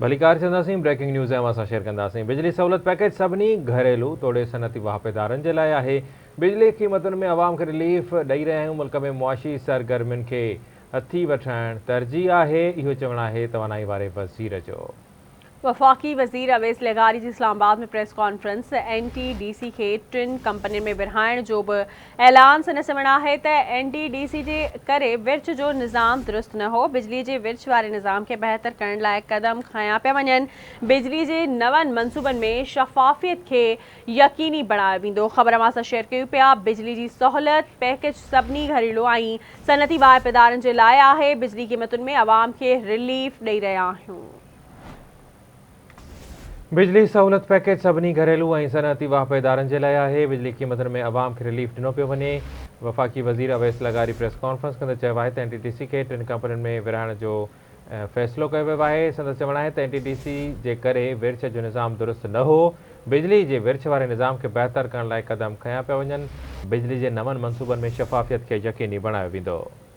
ڀليڪار چونداسين breaking news اوهان سان شيئر ڪنداسين بجلي سهولت پيڪيج سڀني گهريلو توڙي صنعتي واهپيدارن جي لاء آهي بجلي قيمتن ۾ عوام کي رليف ڏئي رهيا آهيون ملڪ ۾ معاشي سرگرمين کي هٿي وٺرائڻ ترجيح آهي اهو چوڻ آهي توانائي واري وزير جو. وفاقي وزير اويس لغاري جي Islamabad ۾ press conference, N T D C کي ٽن ڪمپنين ۾ ورهائڻ جو به اعلان، سندس چوڻ آهي ته اين ٽي ڊي سي جي ڪري ورڇ جو نظام درست نه هو، بجلي جي ورڇ واري نظام کي بهتر ڪرڻ لاء قدم کنيا پيا وڃن، بجلي جي نون منصوبن ۾ شفافيت کي يقيني بڻايو ويندو، خبر اوهان سان شيئر ڪيون پيا، بجلي جي سهولت پيڪيج سڀني گهريلو ۽ صنعتي واهپيدارن جي لاء آهي، بجلي قيمتن ۾ عوام کي رليف ڏئي رهيا آهيون. بجلي سهولت پيڪيج سڀني گهريلو ۽ صنعتي واهپيدارن جي لاء آهي، بجلي قيمتن ۾ عوام کي رليف ڏنو پيو وڃي، وفاقي وزير اويس لغاري پريس ڪانفرنس ڪندي چيو آهي ته اين ٽي ڊي سي کي ٽن ڪمپنين ۾ ورهائڻ جو فيصلو ڪيو ويو آهي، سندس چوڻ آهي ته اين ٽي ڊي سي جي ڪري ورڇ جو نظام درست نه هو، بجلي جي ورڇ واري نظام کي بهتر ڪرڻ لاء قدم کنيا پيا وڃن، بجلي جي نون منصوبن ۾ شفافيت کي يقيني بڻايو ويندو.